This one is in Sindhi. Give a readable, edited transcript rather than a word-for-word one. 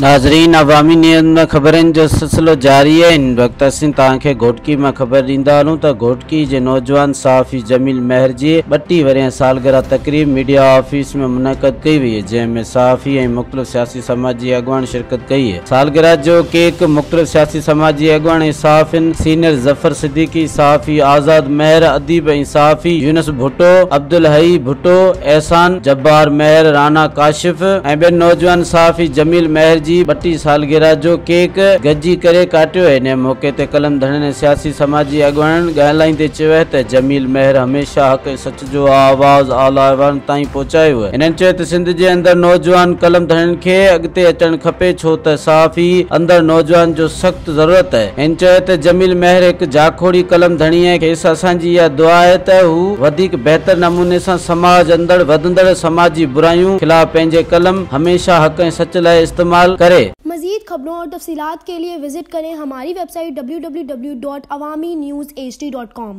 ناظرين عوامي نيوز ۾ خبرن جو سلسلو جاري آهي هن وقت اسين توهان کي گهوٽڪي مان خبر ڏيندا هلون ته گهوٽڪي جي نوجوان صحافي جميل مهر جي 32 ورهين سالگرهه تقريب ميڊيا آفيس ۾ منعقد ڪئي وئي جنهن ۾ صحافي ۽ مختلف سياسي سماجي اڳواڻ شرڪت ڪئي سالگرهه جو ڪيڪ مختلف سياسي سماجي اڳواڻ ۽ صحافين سينيئر ظفر صديقي، صحافي آزاد مهر، اديب ۽ صحافي يونس ڀٽو، عبدالحئي ڀٽو، احسان جبار مهر، رانا ڪاشف ۽ ٻين نوجوان صحافي جميل مهر جي 32 سالگرهه جو ڪيڪ گڏجي ڪري ڪاٽيو. انهيء موقعي تي قلم ڌڻين ۽ سياسي سماجي اڳواڻن ڳالهائيندي چيو ته جميل مهر هميشه حق ۽ سچ جو آواز اعليٰ ايوانن تائين پهچايو. هنن چيو ته سنڌ جي اندر نوجوان قلم ڌڻين کي اڳتي اچڻ کپي ڇو ته صحافي اندر نوجوان جو سخت ضرورت آهي. هن چيو ته جميل مهر هڪ جاکوڙي قلم ڌڻي آهي کيس اسان جي اها دعا آهي ته هو وڌيڪ بهتر نموني سان سماج اندڙ وڌندڙ سماجي برايون خلاف پنهنجي قلم هميشه حق ۽ سچ لاء استعمال ڪري. मजीद खबरों और तफसीलात के लिए विजिट करें हमारी वेबसाइट www.awamiNewsHD.com.